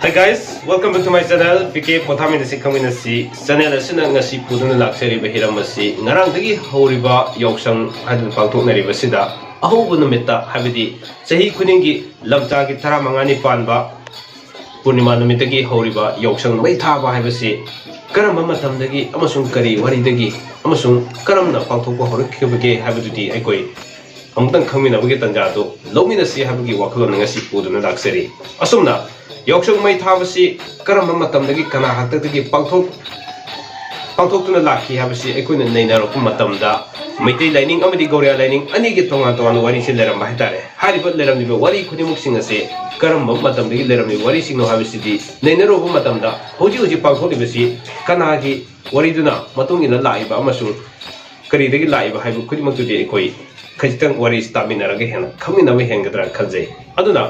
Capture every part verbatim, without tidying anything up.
Hi guys, welcome back to my channel, P K ꯄꯣꯊꯥꯃꯤꯟꯅꯁꯤ ꯈꯪꯃꯤꯟꯅꯁꯤ꯫ Channel ꯑꯁꯤꯅ ꯉꯁꯤ ꯄꯨꯗꯨꯅ ꯂꯥꯛꯆꯔꯤꯕ ꯍꯤꯔꯝ ꯑꯁꯤ ꯉꯔꯥꯡꯗꯒꯤ ꯍꯧꯔꯤꯕ ꯌꯥꯎꯁꯪ ꯍꯥꯏꯗꯨꯅ ꯄꯥꯡꯊꯣꯛꯅꯔꯤꯕꯁꯤꯗ ꯑꯍꯧꯕ ꯅꯨꯃꯤꯠꯇ, ꯍꯥꯏꯕꯗꯤ ꯆꯍꯤ ꯈꯨꯗꯤꯡꯒꯤ ꯂꯝꯇꯥꯒꯤ ꯇꯔꯥꯃꯉꯥꯅꯤ ꯄꯥꯟꯕ ꯄꯨꯔꯅꯤꯃꯥ ꯅꯨꯃꯤꯠꯇꯒꯤ ꯍꯧꯔꯤꯕ ꯌꯥꯎꯁꯪ ꯃꯩ ꯊꯥꯕ ꯍꯥꯏꯕꯁꯤ ꯀꯔꯝꯕ ꯃꯇꯝꯗꯒꯤ ꯑꯃꯁꯨꯡ ꯀꯔꯤ ꯋꯥꯔꯤꯗꯒꯤ ꯑꯃꯁꯨꯡ ꯀꯔꯝꯅ ꯄꯥꯡꯊꯣꯛꯄ ꯍꯧꯔꯛꯈꯤꯕꯒꯦ ꯍꯥꯏꯕꯗꯨꯗꯤ ꯑꯩꯈꯣꯏ ꯑꯃꯨꯛꯇꯪ ꯈꯪꯃꯤꯟꯅꯕꯒꯤ ꯇꯥꯟꯖꯥ ꯑꯗꯨ ꯂꯧꯃꯤꯟꯅꯁꯤ ꯍꯥꯏꯕꯒꯤ ꯋꯥꯈꯜꯂꯣꯟ ꯉꯁꯤ ꯄꯨꯗꯨꯅ ꯂꯥꯛꯆꯔꯤ꯫ ꯑꯁꯨꯝꯅ ꯌꯥꯎꯁꯪ ꯃꯩ ꯊꯥꯕꯁꯤ ꯀꯔꯝꯕ ꯃꯇꯝꯗꯒꯤ ꯀꯅꯥ ꯍꯥꯛꯇꯛꯇꯒꯤ ꯄꯥꯡꯊꯣꯛ ꯄꯥꯡꯊꯣꯛꯇꯨꯅ ꯂꯥꯛꯈꯤ ꯍꯥꯏꯕꯁꯤ ꯑꯩꯈꯣꯏꯅ ꯅꯩꯅꯔꯛꯄ ꯃꯇꯝꯗ ꯃꯩꯇꯩ ꯂꯥꯏꯅꯤꯡ ꯑꯃꯗꯤ ꯒꯧꯔꯤꯌꯥ ꯂꯥꯏꯅꯤꯡ ꯑꯅꯤꯒꯤ ꯇꯣꯉꯥꯟ ꯇꯣꯉꯥꯟꯕ ꯋꯥꯔꯤꯁꯤ ꯂꯩꯔꯝꯕ ꯍꯥꯏꯇꯥꯔꯦ꯫ ꯍꯥꯏꯔꯤꯕ ꯂꯩꯔꯝꯂꯤꯕ ꯋꯥꯔꯤ ꯈꯨꯗꯤꯡꯃꯛꯁꯤꯡ ꯑꯁꯤ ꯀꯔꯝꯕ ꯃꯇꯝꯗꯒꯤ ꯂꯩꯔꯝꯂꯤꯕ ꯋꯥꯔꯤꯁꯤꯡꯅꯣ ꯍꯥꯏꯕꯁꯤꯗꯤ ꯅꯩꯅꯔꯨꯕ ꯃꯇꯝꯗ ꯍꯧꯖꯤꯛ ꯍꯧꯖꯤꯛ ꯄꯥꯡꯊꯣꯛꯂꯤꯕꯁꯤ ꯀꯅꯥꯒꯤ ꯋꯥꯔꯤꯗꯨꯅ ꯃꯇꯨꯡ ꯏꯟꯅ ꯂꯥꯛꯏꯕ ꯑꯃꯁꯨꯡ ꯀꯔꯤꯗꯒꯤ ꯂꯥꯛꯏꯕ ꯍꯥꯏꯕ ꯈꯨꯗꯤꯡꯃꯛꯇꯨꯗꯤ ꯑꯩꯈꯣꯏ ꯈꯖꯤꯛꯇꯪ ꯋꯥꯔꯤꯁꯤ ꯇꯥꯃꯤꯟꯅꯔꯒ ꯍꯦꯟꯅ ꯈꯪꯃꯤꯟꯅꯕ ꯍꯦꯟꯒꯗ꯭ꯔꯥ ꯈꯟꯖꯩ꯫ ꯑꯗꯨꯅ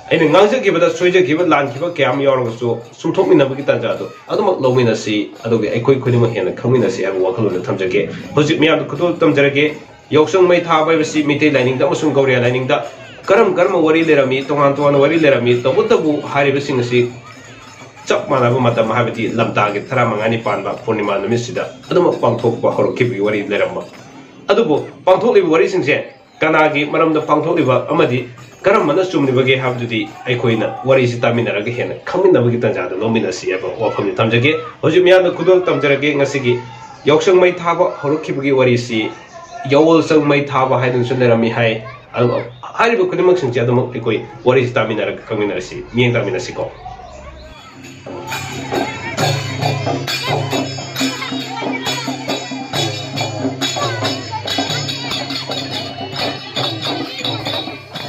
ꯑꯩꯅ ꯉꯥꯡꯖꯈꯤꯕꯗ ꯁꯣꯏꯖꯈꯤꯕ, ꯂꯥꯟꯈꯤꯕ ꯀꯌꯥ ꯑꯃ ꯌꯥꯎꯔꯒꯁꯨ ꯆꯨꯝꯊꯣꯛꯃꯤꯟꯅꯕꯒꯤ ꯇꯥꯟꯖꯥꯗꯣ ꯑꯗꯨꯃꯛ ꯂꯧꯃꯤꯟꯅꯁꯤ, ꯑꯗꯨꯒ ꯑꯩꯈꯣꯏ ꯈꯨꯗꯤꯡꯃꯛ ꯍꯦꯟꯅ ꯈꯪꯃꯤꯟꯅꯁꯤ ꯍꯥꯏꯕ ꯋꯥꯈꯜꯂꯣꯟꯗ ꯊꯝꯖꯒꯦ꯫ ꯍꯧꯖꯤꯛ ꯃꯌꯥꯝꯗ ꯈꯨꯗꯣꯜ ꯇꯝꯖꯔꯒꯦ꯫ ꯌꯥꯎꯁꯪ ꯃꯩ ꯊꯥꯕ ꯍꯥꯏꯕꯁꯤ ꯃꯩꯇꯩ ꯂꯥꯏꯅꯤꯡꯗ ꯑꯃꯁꯨꯡ ꯒꯧꯔꯤꯌꯥ ꯂꯥꯏꯅꯤꯡꯗ ꯀꯔꯝ ꯀꯔꯝꯕ ꯋꯥꯔꯤ ꯂꯩꯔꯝꯃꯤ, ꯇꯣꯉꯥꯟ ꯇꯣꯉꯥꯟꯕ ꯋꯥꯔꯤ ꯂꯩꯔꯝꯃꯤ, ꯇꯧꯕꯇꯕꯨ ꯍꯥꯏꯔꯤꯕꯁꯤꯡ ꯑꯁꯤ ꯆꯞ ꯃꯥꯟꯅꯕ ꯃꯇꯝ, ꯍꯥꯏꯕꯗꯤ ꯂꯝꯇꯥꯒꯤ ꯇꯔꯥꯃꯉꯥꯅꯤ ꯄꯥꯟꯕ ꯄꯨꯔꯅꯤꯃꯥ ꯅꯨꯃꯤꯠꯁꯤꯗ ꯑꯗꯨꯃꯛ ꯄꯥꯡꯊꯣꯛꯄ ꯍꯧꯔꯛꯈꯤꯕꯒꯤ ꯋꯥꯔꯤ ꯂꯩꯔꯝꯕ꯫ ꯑꯗꯨꯕꯨ ꯄꯥꯡꯊꯣꯛꯂꯤꯕ ꯋꯥꯔꯤꯁꯤꯡꯁꯦ ꯀꯅꯥꯒꯤ ꯃꯔꯝꯗ ꯄꯥꯡꯊꯣꯛꯂꯤꯕ ꯑꯃꯗꯤ ꯀꯔꯝꯕꯅ ꯆꯨꯝꯂꯤꯕꯒꯦ ꯍꯥꯏꯕꯗꯨꯗꯤ ꯑꯩꯈꯣꯏꯅ ꯋꯥꯔꯤꯁꯤ ꯇꯥꯃꯤꯟꯅꯔꯒ ꯍꯦꯟꯅ ꯈꯪꯃꯤꯟꯅꯕꯒꯤ ꯇꯥꯟꯖꯥꯗꯨ ꯂꯧꯃꯤꯟꯅꯁꯤ ꯍꯥꯏꯕ ꯋꯥꯐꯝꯗꯤ ꯊꯝꯖꯒꯦ꯫ ꯍꯧꯖꯤꯛ ꯃꯌꯥꯝꯗ ꯈꯨꯗꯣꯜ ꯇꯝꯖꯔꯒꯦ꯫ ꯉꯁꯤꯒꯤ ꯌꯥꯎꯁꯪ ꯃꯩ ꯊꯥꯕ ꯍꯧꯔꯛꯈꯤꯕꯒꯤ ꯋꯥꯔꯤꯁꯤ ꯌꯥꯑꯣꯜꯁꯪ ꯃꯩ ꯊꯥꯕ ꯍꯥꯏꯗꯨꯅꯁꯨ ꯂꯩꯔꯝꯃꯤ ꯍꯥꯏ꯫ ꯑꯗꯨ ꯍꯥꯏꯔꯤꯕ ꯈꯨꯗꯤꯡꯃꯛꯁꯤꯡꯁꯦ ꯑꯗꯨꯃꯛ ꯑꯩꯈꯣꯏ ꯋꯥꯔꯤꯁꯤ ꯇꯥꯃꯤꯟꯅꯔꯒ ꯈꯪꯃꯤꯟꯅꯔꯁꯤ, ꯃꯤꯠꯌꯦꯡ ꯇꯥꯃꯤꯟꯅꯁꯤꯀꯣ꯫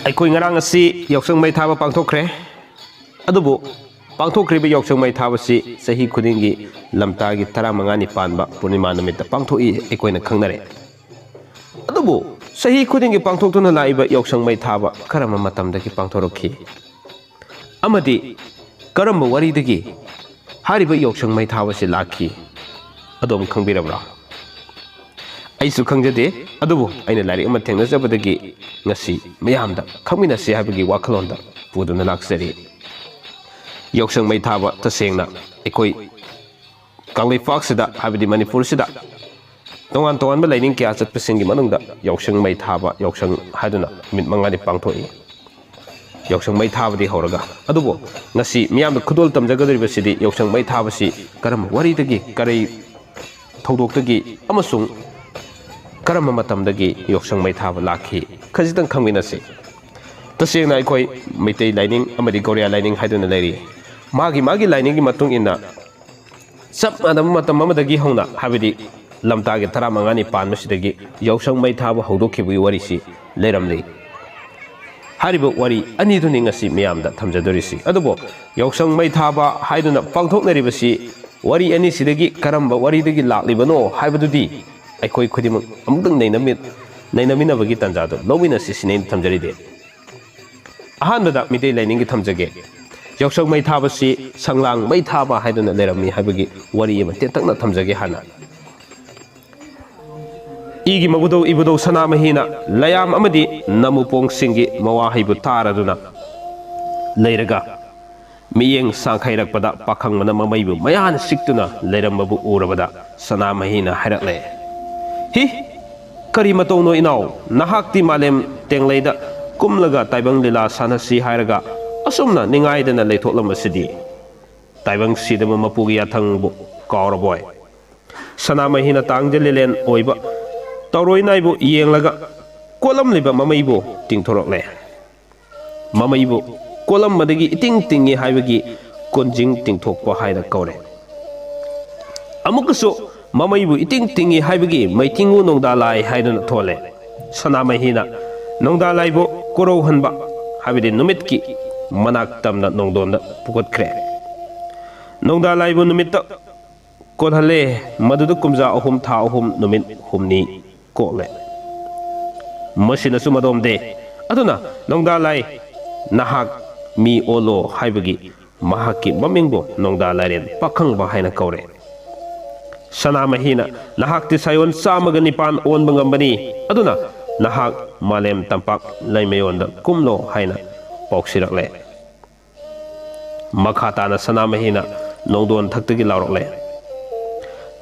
ꯑꯩꯈꯣꯏ ꯉꯔꯥꯡ ꯑꯁꯤ ꯌꯥꯎꯁꯪ ꯃꯩ ꯊꯥꯕ ꯄꯥꯡꯊꯣꯛꯈ꯭ꯔꯦ꯫ ꯑꯗꯨꯕꯨ ꯄꯥꯡꯊꯣꯛꯈ꯭ꯔꯤꯕ ꯌꯥꯎꯁꯪ ꯃꯩ ꯊꯥꯕꯁꯤ ꯆꯍꯤ ꯈꯨꯗꯤꯡꯒꯤ ꯂꯝꯇꯥꯒꯤ ꯇꯔꯥꯃꯉꯥꯅꯤ ꯄꯥꯟꯕ ꯄꯨꯔꯅꯤꯃꯥ ꯅꯨꯃꯤꯠꯇ ꯄꯥꯡꯊꯣꯛꯏ ꯑꯩꯈꯣꯏꯅ ꯈꯪꯅꯔꯦ꯫ ꯑꯗꯨꯕꯨ ꯆꯍꯤ ꯈꯨꯗꯤꯡꯒꯤ ꯄꯥꯡꯊꯣꯛꯇꯨꯅ ꯂꯥꯛꯏꯕ ꯌꯥꯎꯁꯪ ꯃꯩ ꯊꯥꯕ ꯀꯔꯝꯕ ꯃꯇꯝꯗꯒꯤ ꯄꯥꯡꯊꯣꯔꯛꯈꯤ? ꯑꯃꯗꯤ ꯀꯔꯝꯕ ꯋꯥꯔꯤꯗꯒꯤ ꯍꯥꯏꯔꯤꯕ ꯌꯥꯎꯁꯪ ꯃꯩ ꯊꯥꯕꯁꯤ ꯂꯥꯛꯈꯤ? ꯑꯗꯣꯝ ꯈꯪꯕꯤꯔꯕ꯭ꯔꯥ? ꯑꯩꯁꯨ ꯈꯪꯖꯗꯦ, ꯑꯗꯨꯕꯨ ꯑꯩꯅ ꯂꯥꯏꯔꯤꯛ ꯑꯃ ꯊꯦꯡꯅꯖꯕꯗꯒꯤ ꯉꯁꯤ ꯃꯌꯥꯝꯗ ꯈꯪꯃꯤꯟꯅꯁꯤ ꯍꯥꯏꯕꯒꯤ ꯋꯥꯈꯜꯂꯣꯟꯗ ꯄꯨꯗꯨꯅ ꯂꯥꯛꯆꯔꯤ꯫ ꯌꯥꯎꯁꯪ ꯃꯩ ꯊꯥꯕ ꯇꯁꯦꯡꯅ ꯑꯩꯈꯣꯏ ꯀꯪꯂꯩꯄꯥꯛꯁꯤꯗ, ꯍꯥꯏꯕꯗꯤ ꯃꯅꯤꯄꯨꯔꯁꯤꯗ, ꯇꯣꯉꯥꯟ ꯇꯣꯉꯥꯟꯕ ꯂꯥꯏꯅꯤꯡ ꯀꯌꯥ ꯆꯠꯄꯁꯤꯡꯒꯤ ꯃꯅꯨꯡꯗ ꯌꯥꯎꯁꯪ ꯃꯩ ꯊꯥꯕ, ꯌꯥꯎꯁꯪ ꯍꯥꯏꯗꯨꯅ ꯅꯨꯃꯤꯠ ꯃꯉꯥꯅꯤ ꯄꯥꯡꯊꯣꯛꯏ꯫ ꯌꯥꯎꯁꯪ ꯃꯩ ꯊꯥꯕꯗꯤ ꯍꯧꯔꯒ꯫ ꯑꯗꯨꯕꯨ ꯉꯁꯤ ꯃꯤꯌꯥꯝꯗ ꯈꯨꯗꯣꯜ ꯇꯝꯖꯒꯗꯧꯔꯤꯕꯁꯤꯗꯤ ꯌꯥꯎꯁꯪ ꯃꯩ ꯊꯥꯕꯁꯤ ꯀꯔꯝꯕ ꯋꯥꯔꯤꯗꯒꯤ, ꯀꯔꯤ ꯊꯧꯗꯣꯛꯇꯒꯤ ꯑꯃꯁꯨꯡ ꯀꯔꯝꯕ ꯃꯇꯝꯗꯒꯤ ꯌꯥꯎꯁꯪ ꯃꯩ ꯊꯥꯕ ꯂꯥꯛꯈꯤ, ꯈꯖꯤꯛꯇꯪ ꯈꯪꯃꯤꯟꯅꯁꯤ꯫ ꯇꯁꯦꯡꯅ ꯑꯩꯈꯣꯏ ꯃꯩꯇꯩ ꯂꯥꯏꯅꯤꯡ ꯑꯃꯗꯤ ꯒꯧꯔꯤꯌꯥ ꯂꯥꯏꯅꯤꯡ ꯍꯥꯏꯗꯨꯅ ꯂꯩꯔꯤ꯫ ꯃꯥꯒꯤ ꯃꯥꯒꯤ ꯂꯥꯏꯅꯤꯡꯒꯤ ꯃꯇꯨꯡ ꯏꯟꯅ ꯆꯞ ꯃꯥꯟꯅꯕ ꯃꯇꯝ ꯑꯃꯗꯒꯤ ꯍꯧꯅ, ꯍꯥꯏꯕꯗꯤ ꯂꯝꯇꯥꯒꯤ ꯇꯔꯥꯃꯉꯥꯅꯤ ꯄꯥꯟꯕꯁꯤꯗꯒꯤ ꯌꯥꯎꯁꯪ ꯃꯩ ꯊꯥꯕ ꯍꯧꯗꯣꯛꯈꯤꯕꯒꯤ ꯋꯥꯔꯤꯁꯤ ꯂꯩꯔꯝꯂꯤ꯫ ꯍꯥꯏꯔꯤꯕ ꯋꯥꯔꯤ ꯑꯅꯤꯗꯨꯅꯤ ꯉꯁꯤ ꯃꯤꯌꯥꯝꯗ ꯊꯝꯖꯗꯣꯔꯤꯁꯤ꯫ ꯑꯗꯨꯕꯨ ꯌꯥꯎꯁꯪ ꯃꯩ ꯊꯥꯕ ꯍꯥꯏꯗꯨꯅ ꯄꯥꯡꯊꯣꯛꯅꯔꯤꯕꯁꯤ ꯋꯥꯔꯤ ꯑꯅꯤꯁꯤꯗꯒꯤ ꯀꯔꯝꯕ ꯋꯥꯔꯤꯗꯒꯤ ꯂꯥꯛꯂꯤꯕꯅꯣ ꯍꯥꯏꯕꯗꯨꯗꯤ ꯑꯩꯈꯣꯏ ꯈꯨꯗꯤꯡꯃꯛ ꯑꯃꯨꯛꯇꯪ ꯅꯩꯅꯃꯤ-, ꯅꯩꯅꯃꯤꯟꯅꯕꯒꯤ ꯇꯥꯟꯖꯥꯗꯨ ꯂꯧꯃꯤꯟꯅꯁꯤ ꯁꯤꯅꯦ ꯑꯩꯅ ꯊꯝꯖꯔꯤꯗꯤ꯫ ꯑꯍꯥꯟꯕꯗ ꯃꯤꯇꯩ ꯂꯥꯏꯅꯤꯡꯒꯤ ꯊꯝꯖꯒꯦ꯫ ꯌꯥꯎꯁꯪ ꯃꯩ ꯊꯥꯕꯁꯤ ꯁꯪꯂꯥꯡ ꯃꯩ ꯊꯥꯕ ꯍꯥꯏꯗꯨꯅ ꯂꯩꯔꯝꯃꯤ ꯍꯥꯏꯕꯒꯤ ꯋꯥꯔꯤ ꯑꯃ ꯇꯦꯟꯇꯛꯅ ꯊꯝꯖꯒꯦ ꯍꯥꯟꯅ꯫ ꯏꯒꯤ ꯃꯕꯨꯙꯧ ꯏꯕꯨꯙꯧ ꯁꯅꯥꯃꯍꯤꯅ ꯂꯌꯥꯝ ꯑꯃꯗꯤ ꯅꯃꯨꯄꯣꯡꯁꯤꯡꯒꯤ ꯃꯋꯥꯍꯩꯕꯨ ꯇꯥꯔꯗꯨꯅ ꯂꯩꯔꯒ ꯃꯤꯠꯌꯦꯡ ꯁꯥꯡꯈꯩꯔꯛꯄꯗ ꯄꯥꯈꯪꯕꯅ ꯃꯃꯩꯕꯨ ꯃꯌꯥꯅ ꯁꯤꯛꯇꯨꯅ ꯂꯩꯔꯝꯕꯕꯨ ꯎꯔꯕꯗ ꯁꯅꯥꯃꯍꯤꯅ ꯍꯥꯏꯔꯛꯂꯦ, "ꯍꯤ, ꯀꯔꯤ ꯃꯇꯧꯅꯣ ꯏꯅꯥꯎ? ꯅꯍꯥꯛꯇꯤ ꯃꯥꯂꯦꯝ ꯇꯦꯡꯂꯩꯗ ꯀꯨꯝꯂꯒ ꯇꯥꯏꯕꯪ ꯂꯤꯂꯥ ꯁꯥꯟꯅꯁꯤ ꯍꯥꯏꯔꯒ ꯑꯁꯨꯝꯅ ꯅꯤꯡꯉꯥꯏꯗꯅ ꯂꯩꯊꯣꯛꯂꯝꯕꯁꯤꯗꯤ? ꯇꯥꯏꯕꯪ ꯁꯤꯗꯕ ꯃꯄꯨꯒꯤ ꯌꯥꯊꯪꯕꯨ ꯀꯥꯎꯔꯕꯣꯏ?" ꯁꯅꯥꯃꯍꯤꯅ ꯇꯥꯡꯖ ꯂꯤꯂꯦꯟ ꯑꯣꯏꯕ ꯇꯧꯔꯣꯏ ꯅꯥꯏꯕꯨ ꯌꯦꯡꯂꯒ ꯀꯣꯠꯂꯝꯂꯤꯕ ꯃꯃꯩꯕꯨ ꯇꯤꯡꯊꯣꯔꯛꯂꯦ꯫ ꯃꯃꯩꯕꯨ ꯀꯣꯠꯂꯝꯕꯗꯒꯤ ꯏꯇꯤꯡ ꯇꯤꯡꯉꯤ ꯍꯥꯏꯕꯒꯤ ꯀꯣꯟꯖꯤꯡ ꯇꯤꯡꯊꯣꯛꯄ ꯍꯥꯏꯅ ꯀꯧꯔꯦ꯫ ꯑꯃꯨꯛꯀꯁꯨ ꯃꯃꯩꯕꯨ ꯏꯇꯤꯡ ꯇꯤꯡꯉꯤ ꯍꯥꯏꯕꯒꯤ ꯃꯩꯇꯤꯡꯉꯨ ꯅꯣꯡꯗꯥ ꯂꯥꯏ ꯍꯥꯏꯗꯨꯅ ꯊꯣꯜꯂꯦ꯫ ꯁꯅꯥꯃꯍꯤꯅ ꯅꯣꯡꯗꯥ ꯂꯥꯏꯕꯨ ꯀꯣꯔꯧꯍꯟꯕ, ꯍꯥꯏꯕꯗꯤ ꯅꯨꯃꯤꯠꯀꯤ ꯃꯅꯥꯛ ꯇꯝꯅ ꯅꯣꯡꯗꯣꯟꯗ ꯄꯨꯈꯠꯈ꯭ꯔꯦ꯫ ꯅꯣꯡꯗꯥ ꯂꯥꯏꯕꯨ ꯅꯨꯃꯤꯠꯇ ꯀꯣꯜꯍꯜꯂꯦ꯫ ꯃꯗꯨꯗ ꯀꯨꯝꯖꯥ ꯑꯍꯨꯝ, ꯊꯥ ꯑꯍꯨꯝ, ꯅꯨꯃꯤꯠ ꯍꯨꯝꯅꯤ ꯀꯣꯛꯂꯦ꯫ ꯃꯁꯤꯅꯁꯨ ꯃꯗꯣꯝꯗꯦ꯫ ꯑꯗꯨꯅ ꯅꯣꯡꯗꯥ ꯂꯥꯏ, ꯅꯍꯥꯛ ꯃꯤ ꯑꯣꯜꯂꯣ ꯍꯥꯏꯕꯒꯤ ꯃꯍꯥꯛꯀꯤ ꯃꯃꯤꯡꯕꯨ ꯅꯣꯡꯗꯥ ꯂꯥꯏꯔꯦꯟ ꯄꯥꯈꯪꯕ ꯍꯥꯏꯅ ꯀꯧꯔꯦ꯫ ꯁꯅꯥꯃꯍꯤꯅ, "ꯅꯍꯥꯛꯇꯤ ꯁꯥꯌꯣꯟ ꯆꯥꯝꯃꯒ ꯅꯤꯄꯥꯟ ꯑꯣꯟꯕ ꯉꯝꯕꯅꯤ, ꯑꯗꯨꯅ ꯅꯍꯥꯛ ꯃꯥꯂꯦꯝ ꯇꯝꯄꯥꯛ ꯂꯩꯃꯌꯣꯟꯗ ꯀꯨꯝꯂꯣ" ꯍꯥꯏꯅ ꯄꯥꯎꯁꯤꯔꯛꯂꯦ꯫ ꯃꯈꯥ ꯇꯥꯅ ꯁꯅꯥꯃꯍꯤꯅ ꯅꯣꯡꯗꯣꯟ ꯊꯛꯇꯒꯤ ꯂꯥꯎꯔꯛꯂꯦ,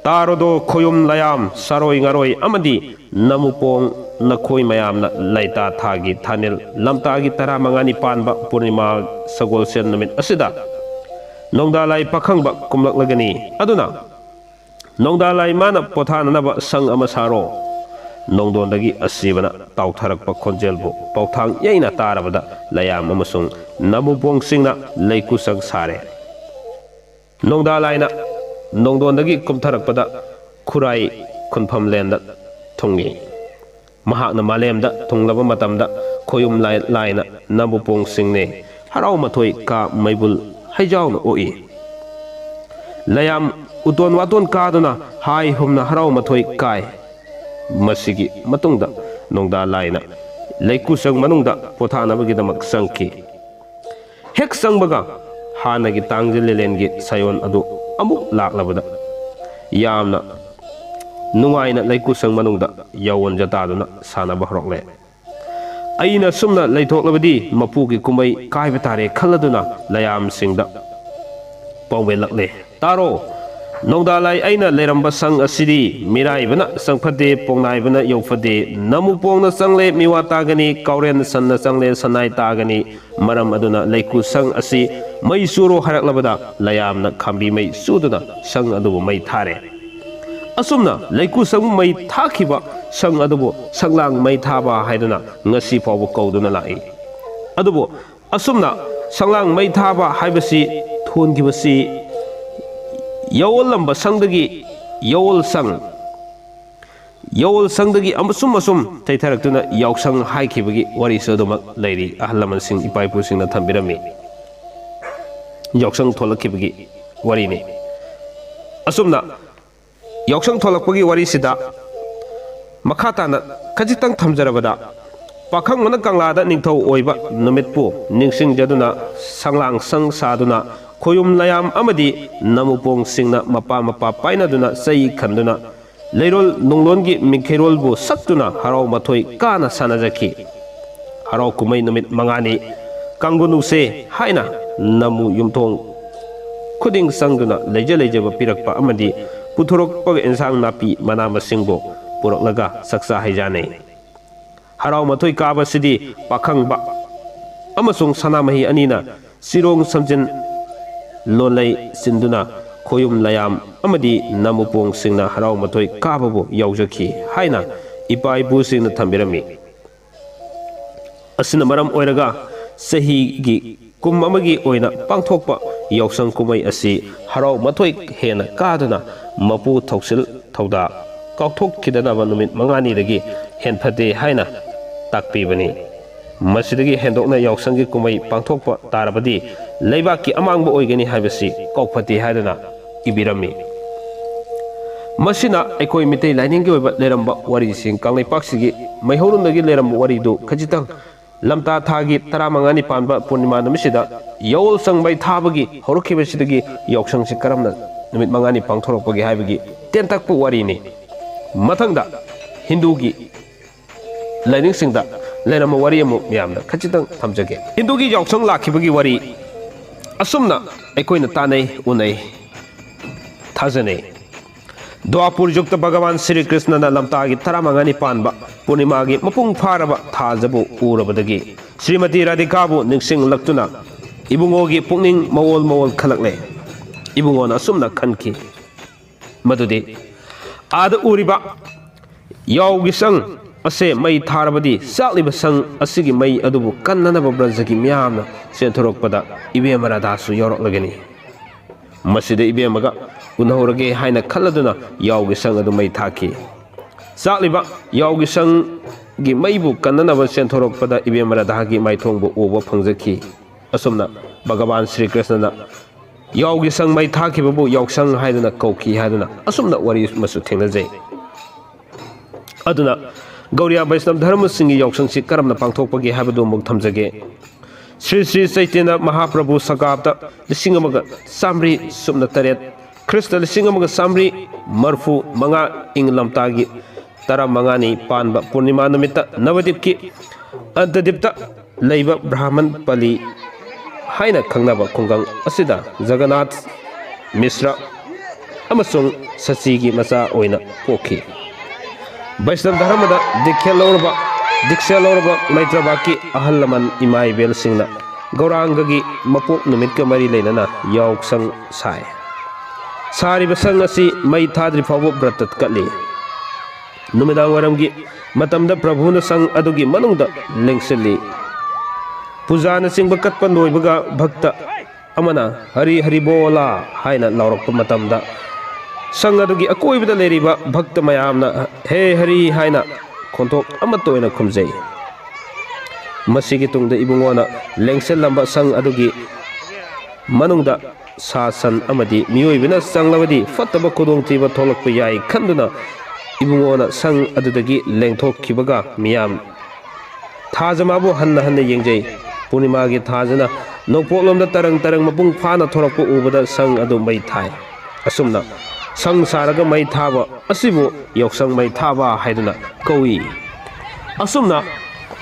"ꯇꯥꯔꯣꯗꯣ ꯈꯣꯌꯨꯝ ꯂꯌꯥꯝ, ꯁꯥꯔꯣꯏ ꯉꯥꯔꯣꯏ ꯑꯃꯗꯤ ꯅꯃꯨꯄꯣꯡ, ꯅꯈꯣꯏ ꯃꯌꯥꯝꯅ ꯂꯩꯇꯥ ꯊꯥꯒꯤ ꯊꯥꯅꯤꯜ ꯂꯝꯇꯥꯒꯤ ꯇꯔꯥꯃꯉꯥꯅꯤ ꯄꯥꯟꯕ ꯄꯨꯔꯅꯤꯃꯥ ꯁꯒꯣꯜꯁꯦꯟ ꯅꯨꯃꯤꯠ ꯑꯁꯤꯗ ꯅꯣꯡꯗꯥ ꯂꯥꯏ ꯄꯥꯈꯪꯕ ꯀꯨꯝꯂꯛꯂꯒꯅꯤ꯫ ꯑꯗꯨꯅ ꯅꯣꯡꯗꯥ ꯂꯥꯏ ꯃꯥꯅ ꯄꯣꯊꯥꯅꯅꯕ ꯁꯪ ꯑꯃ ꯁꯥꯔꯣ꯫" ꯅꯣꯡꯗꯣꯟꯗꯒꯤ ꯑꯁꯤꯕꯅ ꯇꯥꯎꯊꯔꯛꯄ ꯈꯣꯟꯖꯦꯜꯕꯨ ꯄꯥꯎꯊꯥꯡ ꯌꯩꯅ ꯇꯥꯔꯕꯗ ꯂꯌꯥꯝ ꯑꯃꯁꯨꯡ ꯅꯃꯨꯄꯣꯡꯁꯤꯡꯅ ꯂꯩꯀꯨꯁꯪ ꯁꯥꯔꯦ꯫ ꯅꯣꯡꯗꯥ ꯂꯥꯏꯅ ꯅꯣꯡꯗꯣꯟꯗꯒꯤ ꯀꯨꯝꯊꯔꯛꯄꯗ ꯈꯨꯔꯥꯏ ꯈꯨꯟꯐꯝꯂꯦꯟꯗ ꯊꯨꯡꯉꯤ꯫ ꯃꯍꯥꯛꯅ ꯃꯥꯂꯦꯝꯗ ꯊꯨꯡꯂꯕ ꯃꯇꯝꯗ ꯈꯣꯌꯨꯝ ꯂꯥꯏ-, ꯂꯥꯏꯅ ꯅꯕꯨꯄꯣꯡꯁꯤꯡꯅꯦ ꯍꯔꯥꯎ ꯃꯊꯣꯏ ꯀꯥ ꯃꯩꯕꯨꯜ ꯍꯩꯖꯥꯎꯅ ꯑꯣꯛꯏ꯫ ꯂꯌꯥꯝ ꯎꯇꯣꯟ ꯋꯥꯇꯣꯟ ꯀꯥꯗꯨꯅ ꯍꯥꯏ ꯍꯨꯝꯅ ꯍꯔꯥꯎ ꯃꯊꯣꯏ ꯀꯥꯏ꯫ ꯃꯁꯤꯒꯤ ꯃꯇꯨꯡꯗ ꯅꯣꯡꯗꯥ ꯂꯥꯏꯅ ꯂꯩꯀꯨꯁꯪ ꯃꯅꯨꯡꯗ ꯄꯣꯊꯥꯅꯕꯒꯤꯗꯃꯛ ꯆꯪꯈꯤ꯫ ꯍꯦꯛ ꯆꯪꯕꯒ ꯍꯥꯟꯅꯒꯤ ꯇꯥꯡꯖ ꯂꯤꯂꯦꯟꯒꯤ ꯁꯥꯌꯣꯟ ꯑꯗꯨ ꯑꯃꯨꯛ ꯂꯥꯛꯂꯕꯗ ꯌꯥꯝꯅ ꯅꯨꯡꯉꯥꯏꯅ ꯂꯩꯀꯨꯁꯪ ꯃꯅꯨꯡꯗ ꯌꯥꯑꯣꯟ ꯖꯇꯥꯗꯨꯅ ꯁꯥꯟꯅꯕ ꯍꯧꯔꯛꯂꯦ꯫ ꯑꯩꯅ ꯁꯨꯝꯅ ꯂꯩꯊꯣꯛꯂꯕꯗꯤ ꯃꯄꯨꯒꯤ ꯀꯨꯝꯍꯩ ꯀꯥꯏꯕ ꯇꯥꯔꯦ ꯈꯜꯂꯗꯨꯅ ꯂꯌꯥꯝꯁꯤꯡꯗ ꯄꯥꯎꯃꯦꯜꯂꯛꯂꯦ꯫ "ꯇꯥꯔꯣ, ꯅꯣꯡꯗꯥ ꯂꯥꯏ ꯑꯩꯅ ꯂꯩꯔꯝꯕ ꯁꯪ ꯑꯁꯤꯗꯤ ꯃꯤꯔꯥꯏꯕꯅ ꯆꯪꯐꯗꯦ, ꯄꯣꯡꯅꯥꯏꯕꯅ ꯌꯧꯐꯗꯦ, ꯅꯃꯨꯄꯣꯡꯅ ꯆꯪꯂꯦ ꯃꯤꯋꯥ ꯇꯥꯒꯅꯤ, ꯀꯥꯎꯔꯦꯟ ꯁꯟꯅ ꯆꯪꯂꯦ ꯁꯅꯥꯏ ꯇꯥꯒꯅꯤ, ꯃꯔꯝ ꯑꯗꯨꯅ ꯂꯩꯀꯨ ꯁꯪ ꯑꯁꯤ ꯃꯩ ꯆꯨꯔꯣ ꯍꯥꯏꯔꯛꯂꯕꯗ ꯂꯌꯥꯝꯅ ꯈꯥꯝꯕꯤ ꯃꯩ ꯆꯨꯗꯨꯅ ꯁꯪ ꯑꯗꯨꯕꯨ ꯃꯩ ꯊꯥꯔꯦ꯫ ꯑꯁꯨꯝꯅ ꯂꯩꯀꯨ ꯁꯪ ꯃꯩ ꯊꯥꯈꯤꯕ ꯁꯪ ꯑꯗꯨꯕꯨ ꯁꯪꯂꯥꯡ ꯃꯩ ꯊꯥꯕ ꯍꯥꯏꯗꯨꯅ ꯉꯁꯤ ꯐꯥꯎꯕ ꯀꯧꯗꯨꯅ ꯂꯥꯛꯏ꯫ ꯑꯗꯨꯕꯨ ꯑꯁꯨꯝꯅ ꯁꯪꯂꯥꯡ ꯃꯩ ꯊꯥꯕ ꯍꯥꯏꯕꯁꯤ ꯊꯣꯟꯈꯤꯕꯁꯤ ꯌꯥꯑꯣꯜꯂꯝꯕ ꯁꯪꯗꯒꯤ ꯌꯥꯑꯣꯜ ꯁꯪ, ꯌꯥꯑꯣꯜ ꯁꯪꯗꯒꯤ ꯑꯃꯁꯨꯝ ꯑꯁꯨꯝ ꯊꯩꯊꯔꯛꯇꯨꯅ ꯌꯥꯎꯁꯪ ꯍꯥꯏꯈꯤꯕꯒꯤ ꯋꯥꯔꯤꯁꯨ ꯑꯗꯨꯃꯛ ꯂꯩꯔꯤ꯫ ꯑꯍꯜ ꯂꯃꯟꯁꯤꯡ, ꯏꯄꯥ ꯏꯄꯨꯁꯤꯡꯅ ꯊꯝꯕꯤꯔꯝꯃꯤ ꯌꯥꯎꯁꯪ ꯊꯣꯛꯂꯛꯈꯤꯕꯒꯤ ꯋꯥꯔꯤꯅꯤ꯫ ꯑꯁꯨꯝꯅ ꯌꯥꯎꯁꯪ ꯊꯣꯛꯂꯛꯄꯒꯤ ꯋꯥꯔꯤꯁꯤꯗ ꯃꯈꯥ ꯇꯥꯅ ꯈꯖꯤꯛꯇꯪ ꯊꯝꯖꯔꯕꯗ, ꯄꯥꯈꯪꯕꯅ ꯀꯪꯂꯥꯗ ꯅꯤꯡꯊꯧ ꯑꯣꯏꯕ ꯅꯨꯃꯤꯠꯄꯨ ꯅꯤꯡꯁꯤꯡꯖꯗꯨꯅ ꯁꯪꯂꯥꯡ ꯁꯪ ꯁꯥꯗꯨꯅ ꯈꯣꯌꯨꯝ ꯂꯌꯥꯝ ꯑꯃꯗꯤ ꯅꯃꯨꯄꯣꯡꯁꯤꯡꯅ ꯃꯄꯥ ꯃꯄꯥ ꯄꯥꯏꯅꯗꯨꯅ ꯆꯩ ꯈꯟꯗꯨꯅ ꯂꯩꯔꯣꯜ ꯅꯨꯡꯂꯣꯟꯒꯤ ꯃꯤꯡꯈꯩꯔꯣꯜꯕꯨ ꯁꯛꯇꯨꯅ ꯍꯔꯥꯎ ꯃꯊꯣꯏ ꯀꯥꯅ ꯁꯥꯟꯅꯖꯈꯤ꯫ ꯍꯔꯥꯎ ꯀꯨꯝꯍꯩ ꯅꯨꯃꯤꯠ ꯃꯉꯥꯅꯤ ꯀꯥꯡꯒꯨꯅꯨꯁꯦ ꯍꯥꯏꯅ ꯅꯃꯨ ꯌꯨꯝꯊꯣꯡ ꯈꯨꯗꯤꯡ ꯆꯪꯗꯨꯅ ꯂꯩꯖ ꯂꯩꯖꯕ ꯄꯤꯔꯛꯄ ꯑꯃꯗꯤ ꯄꯨꯊꯣꯔꯛꯄ ꯏꯟꯁꯥꯡ ꯅꯥꯄꯤ ꯃꯅꯥ ꯃꯁꯤꯡꯕꯨ ꯄꯨꯔꯛꯂꯒ ꯆꯥꯛꯆꯥ ꯍꯩꯖꯥꯅꯩ꯫ ꯍꯔꯥꯎ ꯃꯊꯣꯏ ꯀꯥꯕꯁꯤꯗꯤ ꯄꯥꯈꯪꯕ ꯑꯃꯁꯨꯡ ꯁꯅꯥꯃꯍꯤ ꯑꯅꯤꯅ ꯆꯤꯔꯣꯡ ꯁꯝꯖꯤꯟ ꯂꯣꯟꯂꯩ ꯆꯤꯟꯗꯨꯅ ꯈꯣꯌꯨꯝ ꯂꯌꯥꯝ ꯑꯃꯗꯤ ꯅꯃꯨꯄꯣꯡꯁꯤꯡꯅ ꯍꯔꯥꯎ ꯃꯊꯣꯏ ꯀꯥꯕꯕꯨ ꯌꯥꯎꯖꯈꯤ ꯍꯥꯏꯅ ꯏꯄꯥ ꯏꯄꯨꯁꯤꯡꯅ ꯊꯝꯕꯤꯔꯝꯃꯤ꯫ ꯑꯁꯤꯅ ꯃꯔꯝ ꯑꯣꯏꯔꯒ ꯆꯍꯤꯒꯤ ꯀꯨꯝ ꯑꯃꯒꯤ ꯑꯣꯏꯅ ꯄꯥꯡꯊꯣꯛꯄ ꯌꯥꯎꯁꯪ ꯀꯨꯝꯍꯩ ꯑꯁꯤ ꯍꯔꯥꯎ ꯃꯊꯣꯏ ꯍꯦꯟꯅ ꯀꯥꯗꯨꯅ ꯃꯄꯨ ꯊꯧꯁꯤꯜ ꯊꯧꯗꯥ ꯀꯥꯎꯊꯣꯛꯈꯤꯗꯅꯕ ꯅꯨꯃꯤꯠ ꯃꯉꯥꯅꯤꯗꯒꯤ ꯍꯦꯟꯐꯠꯇꯦ ꯍꯥꯏꯅ ꯇꯥꯛꯄꯤꯕꯅꯤ꯫ ꯃꯁꯤꯗꯒꯤ ꯍꯦꯟꯗꯣꯛꯅ ꯌꯥꯎꯁꯪꯒꯤ ꯀꯨꯝꯍꯩ ꯄꯥꯡꯊꯣꯛꯄ ꯇꯥꯔꯕꯗꯤ ꯂꯩꯕꯥꯛꯀꯤ ꯑꯃꯥꯡꯕ ꯑꯣꯏꯒꯅꯤ ꯍꯥꯏꯕꯁꯤ ꯀꯥꯎꯐꯠꯇꯦ ꯍꯥꯏꯗꯨꯅ ꯏꯕꯤꯔꯝꯃꯤ꯫ ꯃꯁꯤꯅ ꯑꯩꯈꯣꯏ ꯃꯤꯇꯩ ꯂꯥꯏꯅꯤꯡꯒꯤ ꯑꯣꯏꯕ ꯂꯩꯔꯝꯕ ꯋꯥꯔꯤꯁꯤꯡ, ꯀꯪꯂꯩꯄꯥꯛꯁꯤꯒꯤ ꯃꯩꯍꯧꯔꯣꯟꯗꯒꯤ ꯂꯩꯔꯝꯕ ꯋꯥꯔꯤꯗꯨ ꯈꯖꯤꯛꯇꯪ ꯂꯝꯇꯥ ꯊꯥꯒꯤ ꯇꯔꯥꯃꯉꯥꯅꯤ ꯄꯥꯟꯕ ꯄꯨꯔꯅꯤꯃꯥ ꯅꯨꯃꯤꯠꯁꯤꯗ ꯌꯥꯑꯣꯜꯁꯪ ꯃꯩ ꯊꯥꯕꯒꯤ ꯍꯧꯔꯛꯈꯤꯕꯁꯤꯗꯒꯤ ꯌꯥꯎꯁꯪꯁꯤ ꯀꯔꯝꯅ ꯅꯨꯃꯤꯠ ꯃꯉꯥꯅꯤ ꯄꯥꯡꯊꯣꯔꯛꯄꯒꯦ ꯍꯥꯏꯕꯒꯤ ꯇꯦꯟꯇꯛꯄ ꯋꯥꯔꯤꯅꯤ꯫ ꯃꯊꯪꯗ ꯍꯤꯟꯗꯨꯒꯤ ꯂꯥꯏꯅꯤꯡꯁꯤꯡꯗ ꯂꯩꯔꯝꯕ ꯋꯥꯔꯤ ꯑꯃꯨꯛ ꯃꯌꯥꯝꯗ ꯈꯖꯤꯛꯇꯪ ꯊꯝꯖꯒꯦ꯫ ꯍꯤꯟꯗꯨꯒꯤ ꯌꯥꯎꯁꯪ ꯂꯥꯛꯈꯤꯕꯒꯤ ꯋꯥꯔꯤ ꯑꯁꯨꯝꯅ ꯑꯩꯈꯣꯏꯅ ꯇꯥꯅꯩ, ꯎꯅꯩ, ꯊꯥꯖꯅꯩ꯫ ꯗ꯭ꯋꯥꯄꯨꯔ ꯌꯨꯒꯇ ꯚꯒꯋꯥꯟ ꯁ꯭ꯔꯤ ꯀ꯭ꯔꯤꯁꯅꯅ ꯂꯝꯇꯥꯒꯤ ꯇꯔꯥꯃꯉꯥꯅꯤ ꯄꯥꯟꯕ ꯄꯨꯔꯅꯤꯃꯥꯒꯤ ꯃꯄꯨꯡ ꯐꯥꯔꯕ ꯊꯥꯖꯕꯨ ꯎꯔꯕꯗꯒꯤ ꯁ꯭ꯔꯤꯃꯇꯤ ꯔꯥꯙꯤꯀꯥꯕꯨ ꯅꯤꯡꯁꯤꯡꯂꯛꯇꯨꯅ ꯏꯕꯨꯡꯉꯣꯒꯤ ꯄꯨꯛꯅꯤꯡ ꯃꯋꯣꯜ ꯃꯋꯣꯜ ꯈꯜꯂꯛꯂꯦ꯫ ꯏꯕꯨꯡꯉꯣꯅ ꯑꯁꯨꯝꯅ ꯈꯟꯈꯤ ꯃꯗꯨꯗꯤ, "ꯑꯥꯗ ꯎꯔꯤꯕ ꯌꯥꯎꯒꯤ ꯁꯪ ꯑꯁꯦ ꯃꯩ ꯊꯥꯔꯕꯗꯤ ꯆꯥꯛꯂꯤꯕ ꯁꯪ ꯑꯁꯤꯒꯤ ꯃꯩ ꯑꯗꯨꯕꯨ ꯀꯟꯅꯅꯕ ꯕ꯭ꯔꯖꯒꯤ ꯃꯤꯌꯥꯝꯅ ꯆꯦꯟꯊꯣꯔꯛꯄꯗ ꯏꯕꯦꯝꯃ ꯔꯥꯙꯥꯁꯨ ꯌꯥꯎꯔꯛꯂꯒꯅꯤ꯫ ꯃꯁꯤꯗ ꯏꯕꯦꯝꯃꯒ ꯎꯅꯍꯧꯔꯒꯦ ꯍꯥꯏꯅ ꯈꯜꯂꯗꯨꯅ ꯌꯥꯎꯒꯤ ꯁꯪ ꯑꯗꯨ ꯃꯩ ꯊꯥꯈꯤ꯫ ꯆꯥꯛꯂꯤꯕ ꯌꯥꯎꯒꯤ ꯁꯪꯒꯤ ꯃꯩꯕꯨ ꯀꯟꯅꯅꯕ ꯆꯦꯟꯊꯣꯔꯛꯄꯗ ꯏꯕꯦꯝꯃ ꯔꯥꯙꯥꯒꯤ ꯃꯥꯏꯊꯣꯡꯕꯨ ꯎꯕ ꯐꯪꯖꯈꯤ꯫ ꯑꯁꯨꯝꯅ ꯚꯒꯋꯥꯟ ꯁ꯭ꯔꯤ ꯀ꯭ꯔꯤꯁꯅꯅ ꯌꯥꯎꯒꯤ ꯁꯪ ꯃꯩ ꯊꯥꯈꯤꯕꯕꯨ ꯌꯥꯎꯁꯪ ꯍꯥꯏꯗꯨꯅ ꯀꯧꯈꯤ ꯍꯥꯏꯗꯨꯅ ꯑꯁꯨꯝꯅ ꯋꯥꯔꯤ ꯑꯃꯁꯨ ꯊꯦꯡꯅꯖꯩ꯫ ꯑꯗꯨꯅ ꯒꯧꯔꯤꯌꯥ ꯕꯩꯁꯅꯕ ꯙꯔꯃꯁꯤꯡꯒꯤ ꯌꯥꯎꯁꯪꯁꯤ ꯀꯔꯝꯅ ꯄꯥꯡꯊꯣꯛꯄꯒꯦ ꯍꯥꯏꯕꯗꯨ ꯑꯃꯨꯛ ꯊꯝꯖꯒꯦ꯫ ꯁ꯭ꯔꯤ ꯁ꯭ꯔꯤ ꯆꯩꯇꯟꯌ ꯃꯍꯥꯄ꯭ꯔꯚꯨ ꯁꯀꯥꯞꯇ ꯂꯤꯁꯤꯡ ꯑꯃꯒ ꯆꯥꯃꯔꯤ ꯁꯨꯞꯅ ꯇꯔꯦꯠ, ꯈ꯭ꯔꯤꯁꯇ ꯂꯤꯁꯤꯡ ꯑꯃꯒ ꯆꯥꯃꯔꯤ ꯃꯔꯐꯨ ꯃꯉꯥ ꯏꯪ ꯂꯝꯇꯥꯒꯤ ꯇꯔꯥꯃꯉꯥꯅꯤ ꯄꯥꯟꯕ ꯄꯨꯔꯅꯤꯃꯥ ꯅꯨꯃꯤꯠꯇ ꯅꯕꯗꯤꯞꯀꯤ ꯑꯟꯇꯗꯤꯞꯇ ꯂꯩꯕ ꯕ꯭ꯔꯥꯍꯃꯟ ꯄꯂꯤ ꯍꯥꯏꯅ ꯈꯪꯅꯕ ꯈꯨꯡꯒꯪ ꯑꯁꯤꯗ ꯖꯒꯅꯥꯊ ꯃꯤꯁ꯭ꯔ ꯑꯃꯁꯨꯡ ꯁꯆꯤꯒꯤ ꯃꯆꯥ ꯑꯣꯏꯅ ꯄꯣꯛꯈꯤ꯫ ꯕꯩꯁꯅꯕ ꯙꯔꯃꯗ ꯗꯤꯛꯈ꯭ꯌꯥ ꯂꯧꯔꯕ, ꯗꯤꯛꯁꯥ ꯂꯧꯔꯕ ꯃꯩꯇ꯭ꯔꯕꯥꯛꯀꯤ ꯑꯍꯜ ꯂꯃꯟ ꯏꯃꯥ ꯏꯕꯦꯜꯁꯤꯡꯅ ꯒꯧꯔꯥꯡꯒꯒꯤ ꯃꯄꯣꯛ ꯅꯨꯃꯤꯠꯀ ꯃꯔꯤ ꯂꯩꯅꯅ ꯌꯥꯎꯁꯪ ꯁꯥꯏ꯫ ꯁꯥꯔꯤꯕ ꯁꯪ ꯑꯁꯤ ꯃꯩ ꯊꯥꯗ꯭ꯔꯤ ꯐꯥꯎꯕ ꯕ꯭ꯔꯇ ꯀꯠꯂꯤ꯫ ꯅꯨꯃꯤꯗꯥꯡ ꯋꯥꯏꯔꯝꯒꯤ ꯃꯇꯝꯗ ꯄ꯭ꯔꯚꯨꯅ ꯁꯪ ꯑꯗꯨꯒꯤ ꯃꯅꯨꯡꯗ ꯂꯦꯡꯁꯤꯜꯂꯤ꯫ ꯄꯨꯖꯥꯅꯆꯤꯡꯕ ꯀꯠꯄ ꯂꯣꯏꯕꯒ ꯚꯛꯇ ꯑꯃꯅ "ꯍꯔꯤ ꯍꯔꯤ ꯕꯣꯂꯥ" ꯍꯥꯏꯅ ꯂꯥꯎꯔꯛꯄ ꯃꯇꯝꯗ, ꯁꯪ ꯑꯗꯨꯒꯤ ꯑꯀꯣꯏꯕꯗ ꯂꯩꯔꯤꯕ ꯚꯛꯇ ꯃꯌꯥꯝꯅ "ꯍꯦ ꯍꯔꯤ" ꯍꯥꯏꯅ ꯈꯣꯟꯊꯣꯛ ꯑꯃꯠꯇ ꯑꯣꯏꯅ ꯈꯨꯝꯖꯩ꯫ ꯃꯁꯤꯒꯤ ꯇꯨꯡꯗ ꯏꯕꯨꯡꯉꯣꯅ ꯂꯦꯡꯁꯤꯜꯂꯝꯕ ꯁꯪ ꯑꯗꯨꯒꯤ ꯃꯅꯨꯡꯗ ꯁꯥ ꯁꯟ ꯑꯃꯗꯤ ꯃꯤꯑꯣꯏꯕꯅ ꯆꯪꯂꯕꯗꯤ ꯐꯠꯇꯕ ꯈꯨꯗꯣꯡꯊꯤꯕ ꯊꯣꯛꯂꯛꯄ ꯌꯥꯏ ꯈꯟꯗꯨꯅ, ꯏꯕꯨꯡꯉꯣꯅ ꯁꯪ ꯑꯗꯨꯗꯒꯤ ꯂꯦꯡꯊꯣꯛꯈꯤꯕꯒ ꯃꯤꯌꯥꯝ ꯊꯥꯖ ꯃꯥꯕꯨ ꯍꯟꯅ ꯍꯟꯅ ꯌꯦꯡꯖꯩ꯫ ꯄꯨꯔꯅꯤꯃꯥꯒꯤ ꯊꯥꯖꯅ ꯅꯣꯡꯄꯣꯛꯂꯣꯝꯗ ꯇꯔꯪ ꯇꯔꯪ ꯃꯄꯨꯡ ꯐꯥꯅ ꯊꯣꯔꯛꯄ ꯎꯕꯗ ꯁꯪ ꯑꯗꯨ ꯃꯩ ꯊꯥꯏ꯫ ꯑꯁꯨꯝꯅ ꯁꯪ ꯁꯥꯔꯒ ꯃꯩ ꯊꯥꯕ ꯑꯁꯤꯕꯨ ꯌꯥꯎꯁꯪ ꯃꯩ ꯊꯥꯕ ꯍꯥꯏꯗꯨꯅ ꯀꯧꯏ꯫ ꯑꯁꯨꯝꯅ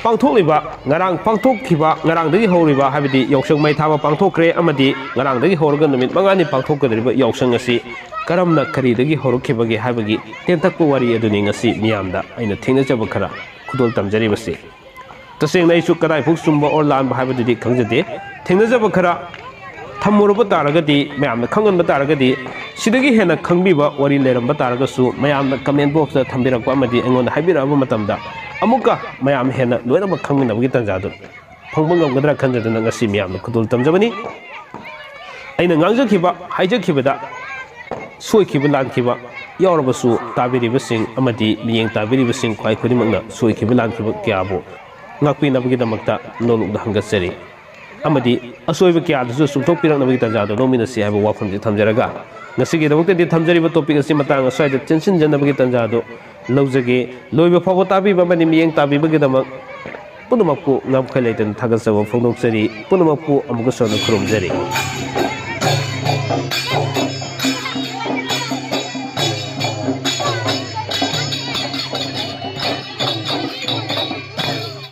ꯄꯥꯡꯊꯣꯛꯂꯤꯕ, ꯉꯔꯥꯡ ꯄꯥꯡꯊꯣꯛꯈꯤꯕ, ꯉꯔꯥꯡꯗꯒꯤ ꯍꯧꯔꯤꯕ, ꯍꯥꯏꯕꯗꯤ ꯌꯥꯎꯁꯪ ꯃꯩ ꯊꯥꯕ ꯄꯥꯡꯊꯣꯛꯈ꯭ꯔꯦ ꯑꯃꯗꯤ ꯉꯔꯥꯡꯗꯒꯤ ꯍꯧꯔꯒ ꯅꯨꯃꯤꯠ ꯃꯉꯥꯅꯤ ꯄꯥꯡꯊꯣꯛꯀꯗꯧꯔꯤꯕ ꯌꯥꯎꯁꯪ ꯑꯁꯤ ꯀꯔꯝꯅ ꯀꯔꯤꯗꯒꯤ ꯍꯧꯔꯛꯈꯤꯕꯒꯦ ꯍꯥꯏꯕꯒꯤ ꯇꯦꯟꯇꯛꯄ ꯋꯥꯔꯤ ꯑꯗꯨꯅꯤ ꯉꯁꯤ ꯃꯤꯌꯥꯝꯗ ꯑꯩꯅ ꯊꯦꯡꯅꯖꯕ ꯈꯔ ꯈꯨꯗꯣꯜ ꯇꯝꯖꯔꯤꯕꯁꯤ꯫ ꯇꯁꯦꯡꯅ ꯑꯩꯁꯨ ꯀꯗꯥꯏꯐꯥꯎ ꯆꯨꯝꯕ ꯑꯣꯔ ꯂꯥꯟꯕ ꯍꯥꯏꯕꯗꯨꯗꯤ ꯈꯪꯖꯗꯦ꯫ ꯊꯦꯡꯅꯖꯕ ꯈꯔ ꯊꯝꯃꯨꯔꯕ ꯇꯥꯔꯒꯗꯤ, ꯃꯌꯥꯝꯅ ꯈꯪꯍꯟꯕ ꯇꯥꯔꯒꯗꯤ, ꯁꯤꯗꯒꯤ ꯍꯦꯟꯅ ꯈꯪꯕꯤꯕ ꯋꯥꯔꯤ ꯂꯩꯔꯝꯕ ꯇꯥꯔꯒꯁꯨ, ꯃꯌꯥꯝꯅ comment boxꯇ ꯊꯝꯕꯤꯔꯛꯄ ꯑꯃꯗꯤ ꯑꯩꯉꯣꯟꯗ ꯍꯥꯏꯕꯤꯔꯛꯑꯕ ꯃꯇꯝꯗ, ꯑꯃꯨꯛꯀ ꯃꯌꯥꯝ ꯍꯦꯟꯅ ꯂꯣꯏꯅꯃꯛ ꯈꯪꯃꯤꯟꯅꯕꯒꯤ ꯇꯥꯟꯖꯥꯗꯨ ꯐꯪꯕ ꯉꯝꯒꯗ꯭ꯔꯥ ꯈꯟꯖꯗꯨꯅ ꯉꯁꯤ ꯃꯌꯥꯝꯅ ꯈꯨꯗꯣꯜ ꯇꯝꯖꯕꯅꯤ꯫ ꯑꯩꯅ ꯉꯥꯡꯖꯈꯤꯕ, ꯍꯥꯏꯖꯈꯤꯕꯗ ꯁꯣꯏꯈꯤꯕ ꯂꯥꯟꯈꯤꯕ ꯌꯥꯎꯔꯕꯁꯨ, ꯇꯥꯕꯤꯔꯤꯕꯁꯤꯡ ꯑꯃꯗꯤ ꯃꯤꯠꯌꯦꯡ ꯇꯥꯕꯤꯔꯤꯕꯁꯤꯡ ꯈ꯭ꯋꯥꯏ ꯈꯨꯗꯤꯡꯃꯛꯅ ꯁꯣꯏꯈꯤꯕ ꯂꯥꯟꯈꯤꯕ ꯀꯌꯥꯕꯨ ꯉꯥꯛꯄꯤꯅꯕꯒꯤꯗꯃꯛꯇ ꯅꯣꯂꯨꯛꯅ ꯍꯪꯒꯠꯆꯔꯤ꯫ ꯑꯃꯗꯤ ꯑꯁꯣꯏꯕ ꯀꯌꯥꯗꯨꯁꯨ ꯆꯨꯝꯊꯣꯛꯄꯤꯔꯛꯅꯕꯒꯤ ꯇꯥꯟꯖꯥꯗꯨ ꯂꯧꯃꯤꯟꯅꯁꯤ ꯍꯥꯏꯕ ꯋꯥꯐꯝꯁꯤ ꯊꯝꯖꯔꯒ, ꯉꯁꯤꯒꯤꯗꯃꯛꯇꯗꯤ ꯊꯝꯖꯔꯤꯕ topic ꯑꯁꯤ ꯃꯇꯥꯡ ꯑꯁ꯭ꯋꯥꯏꯗ ꯇꯦꯟꯁꯤꯟꯖꯅꯕꯒꯤ ꯇꯥꯟꯖꯥꯗꯨ ꯂꯧꯖꯒꯦ꯫ ꯂꯣꯏꯕ ꯐꯥꯎꯕ ꯇꯥꯕꯤꯕ ꯑꯃꯗꯤ ꯃꯤꯠꯌꯦꯡ ꯇꯥꯕꯤꯕꯒꯤꯗꯃꯛ ꯄꯨꯝꯅꯃꯛꯄꯨ ꯉꯝꯈꯩ ꯂꯩꯇꯅ ꯊꯥꯒꯠꯆꯕ ꯐꯣꯡꯗꯣꯛꯆꯔꯤ꯫ ꯄꯨꯝꯅꯃꯛꯄꯨ ꯑꯃꯨꯛꯀꯁꯨ ꯍꯟꯅ ꯈꯨꯔꯨꯝꯖꯔꯤ꯫